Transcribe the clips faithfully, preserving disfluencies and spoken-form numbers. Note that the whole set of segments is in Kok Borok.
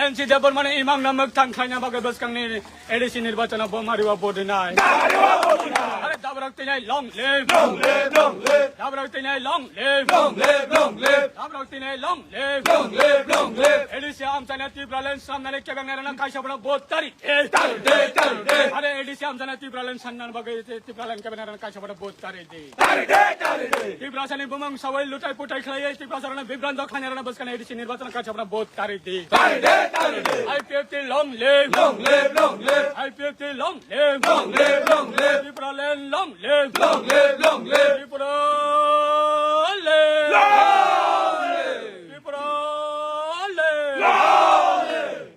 N C Debbarmani imang na mwktang khlaina bagwi bwskangni A D C nirbachano bo mariwa vote rinai. Mariwa vote rinai. Are Dabrok tini long live. Long live, long live. Dabrok tini long live. Long live, long live. Dabrok tini long live. Long live, long live. A D C amchaina Tipraland swnamnani kebeng nairana kaisa bono vote tari de. Tari de, tari de. Are A D C amchaina Tipraland swnamnani bagwi Tipraland kebeng nairana kaisa bono vote tari de. Tari de, tari de. Tiprasani bumung sawi lutai putai khlaiwi Tiprasarano bibranto khlainarano bwskangni A D C nirbachano kaisa bono vote tari de. Tari de, tari de. I P F T long live. Long live, long live. I P F T long live. Long live, long live. Tipraland long live. Long live, long live. Tipraland. Long live. Tipraland. Long live.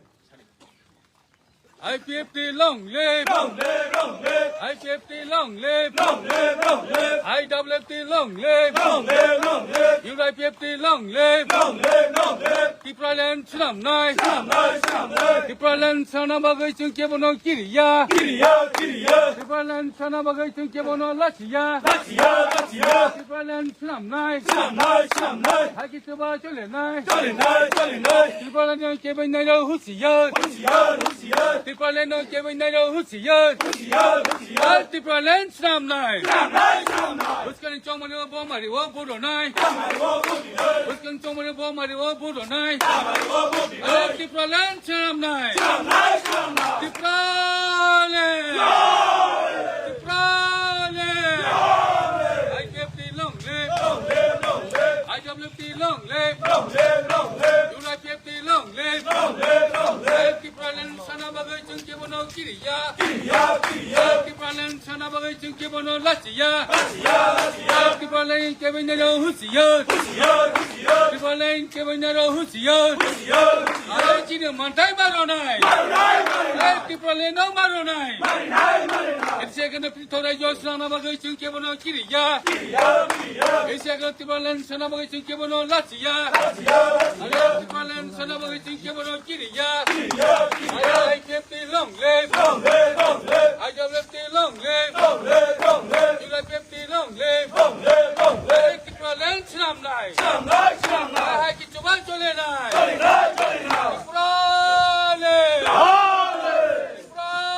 I P F T long live! Long live, long live! I P F T long live! Long live, long live! I W F T long live! Long live, long live! U I P F T long live! Long live, long live! Tipraland swnamnai! Swnamnai, swnamnai! Tipraland swnamna bagwi chwng kebono kiriya! Kiriya, kiriya! Tipraland swnamna bagwi chwng kebono lachiya! Lachiya, lachiya! Tipraland swnamnai! Swnamnai, swnamnai! Haki chuba cholenai! Cholenai, cholenai! Tipraland no kebeng nairok husi- Husiar, husiar, husiar. Tipraland no kebeng nairok husiar. Husiar, husiar. Tipraland swnamnai. Swnamnai, swnamnai. Bwskangni chongmani o bomari o buronai. Bomari o buronai. Bwskangni chongmani o bomari o buronai. Bomari o buronai. Tipraland swnamnai. Swnamnai, swnamnai. Tipraland. Swnamnai. Tipraland. Swnamnai. I P F T long live. Long live, long live. I W F T long live. Long live, long live. U I P F T long live. Long live, long live. Tipraland swnamna bagwi chwng kebono kiriya. Kiriya, kiriya. Tipraland swnamna bagwi chwng kebono lachiya. Lachiya, lachiya. Tipraland kebeng nairok husiar. Husiar, husiar. Tipraland kebeng nairok husiar. Husiar, husiar. Are chini manthai maronai. Maronai, maronai. Tipraland no maronai. Maronai, maronai. Ese kene Thorai jo swnamna bagwi chwng kebono kiriya. Kiriya, kiriya. Ese kene Tipraland swnamna bagwi chwng kebono lachiya. Lachiya, lachiya. Are Tipraland swnamna bagwi chwng kebono kiriya. Kiriya, kiriya. Are I P F T long live. Long live, long live. I W F T long live. Long live, long live. U I P F T long live. Long live, long live. Tipraland swnamnai. Swnamnai, swnamnai. Are haki chuba cholenai. Cholenai, cholenai. Tipraland. Tipraland.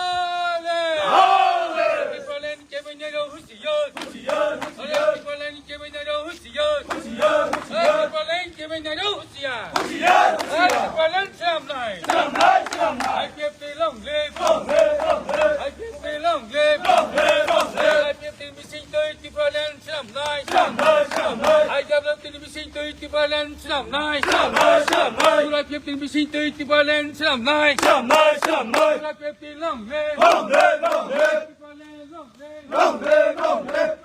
Tipraland. Tipraland kebeng nairok husiar. Husiar, husiar. Tipraland kebeng nairok husiar. Husiar, husiar. Tipraland kebeng nairok husiar. Husiar, husiar. Tipraland swnamnai. Swnamnai, swnamnai. I P F T long live. Long live, long live. I P F T long live. Long live, long live. I P F T ni bising twi Tipraland swnamnai. Swnamnai, swnamnai. I W F T ni bising twi Tipraland swnamnai. Swnamnai, swnamnai. U I P F T ni bising twi Tipraland swnamnai. Swnamnai, swnamnai. U I P F T long live. Long live, long live. Tipraland long live. Long live, long live.